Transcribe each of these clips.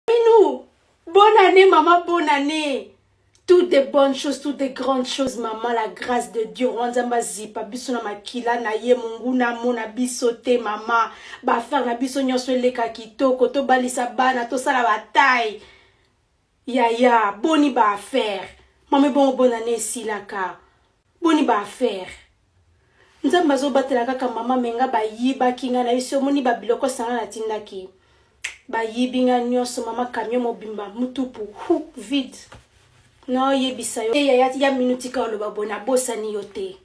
Minou, bonne année maman, bonne année. Toutes des bonnes choses, toutes des grandes choses, maman, la grâce de Dieu. Nzambe azipa biso na makila na ye monguna mona biso te mama. Ba affaire na biso nyonso eleka kitoko, tobalisa bana, tosala bataille. Yaya, boni ba affaire. Mama bongo bonne année esilaka. Boni ba affaire. Nzambe azobatela kaka mama me nga bayibaki nga na biso omoni babiloko sanga natindaki bayibi nga nyonso mama camion mobimba mutupu hu vide naoyebisa yo yaya ya minutika oloba boye nabosani yo te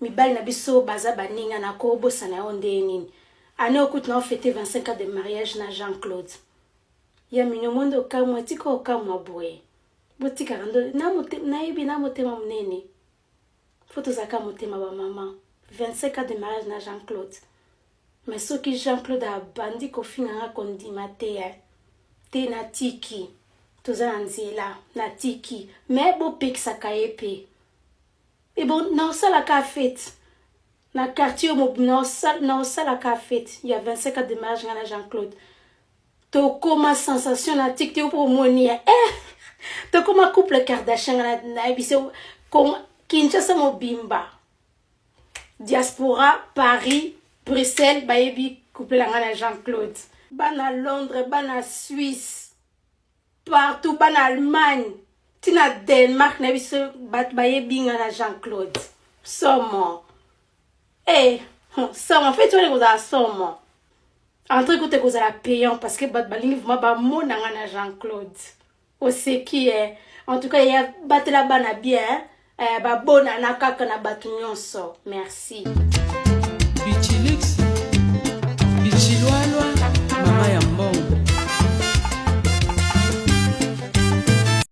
mibali na biso baza baninga nakobosana yo ndenge nini ane okuti na ofete 25 ans de mariage na Jean Claude ya mino mondo okamwa tika okamwa boye botikaka ndo nayebi na motema monene fo tozalaka motema bamama 25 ans de mariage na Jean Claude mais soki Jean Claude abandi kofinga nga kondima te eh. Te natiki toza na nzela natiki mais bopekisaka ye mpe ebo naosalaka fete na quartier oyo naosalaka fete ya 25 ans de mariage nga na Jean Claude tokoma sensation na TikTok mpo omoni ya eh, tokoma couple Kardashian nga nayebi se Kinshasa mobimba diaspora Paris Bruxelles bayebi couple na nga na Jean Claude bana Londres bana Suisse partout bana Allemagne ntina Denmark na biso bato bayebi nga na Jean Claude somo eh somo feti wana ekozala somo entrée kuta ekozala payant parce que bato balingi vraiment bamona nga na Jean Claude oseki eh. En tout cas ya batela bana bien eh, babonana kaka na bato nyonso merci. Bichi.